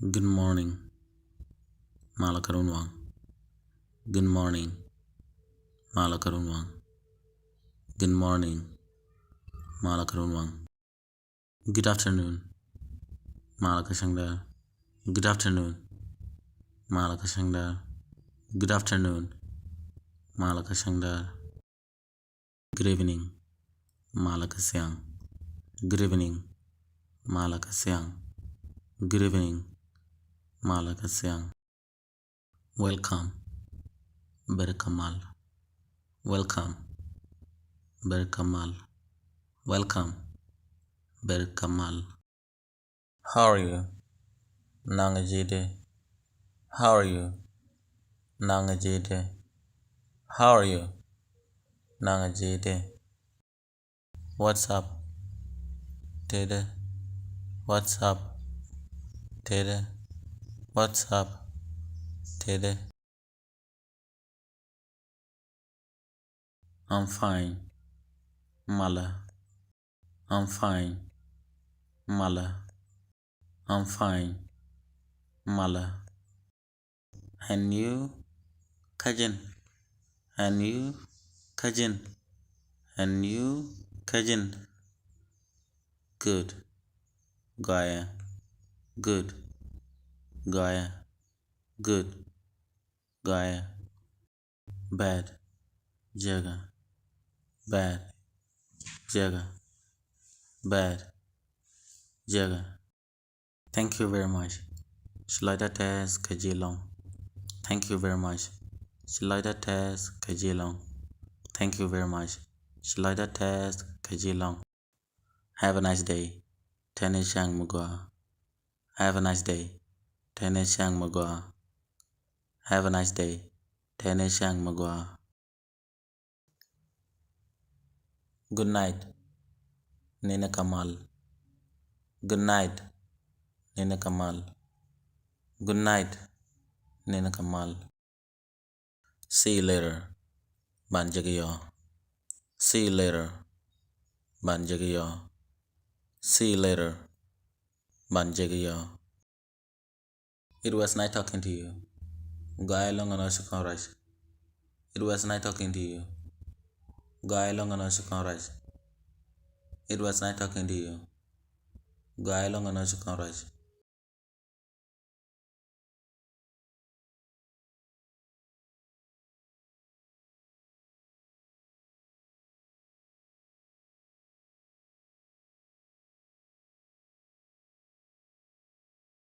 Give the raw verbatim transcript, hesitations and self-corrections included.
Good morning. Malɛ kɛ run waŋ. Good morning. Malɛ kɛ run waŋ. Good morning. Malɛ kɛ run waŋ. Good afternoon. Malɛ kɛ cäŋ däär. Good afternoon. Malɛ kɛ cäŋ däär. Good afternoon. Malɛ kɛ cäŋ däär. Good evening. Malɛ kɛ thiaŋ. Good evening. Malɛ kɛ thiaŋ. Good evening. Malɛ kɛ thiaŋ. Welcome. Ber kɛ mal. Welcome. Ber kɛ mal. Welcome. Ber kɛ mal. How are you? Naŋ ji̱ di. How are you? Naŋ ji̱ di. How are you? Naŋ ji̱ di. What's up? Tëdɛ. What's up? Tëdɛ. What's up? Tëdɛ. I'm fine. Malɛ. I'm fine. Malɛ. I'm fine. Malɛ. And you? Kä ji̱n. And you? Kä ji̱n. And you? Kä ji̱n. Good. Gɔaaɛ. Good. Gɔaaɛ. Good. Gɔaaɛ. Bad. Jiäkä. Bad. Jiäkä. Bad. Jiäkä. Thank you very much. Ci lɔcdä tɛth kɛ ji̱ lɔ̱ŋ. Thank you very much. Ci lɔcdä tɛth kɛ ji̱ lɔ̱ŋ. Thank you very much. Ci lɔcdä tɛth kɛ ji̱ lɔ̱ŋ. Have a nice day. Tɛni cäŋ mi gɔaa. Have a nice day. Tɛni cäŋ mi gɔaa. Have a nice day. Tɛni cäŋ mi gɔaa. Good night. Nini kɛ mal. Good night. Nini kɛ mal. Good night. Nini kɛ mal. See you later. Ban jek yɔ. See you later. Ban jek yɔ. See you later. Ban jek yɔ. It was nice talking to you. Gɔaa ɛlɔ̱ŋ ɛn ɣöö ci kɔn ruac. It was nice talking to you. Gɔaa ɛlɔ̱ŋ ɛn ɣöö ci kɔn ruac. It was nice talking to you. Gɔaa ɛlɔ̱ŋ ɛn ɣöö ci kɔn ruac.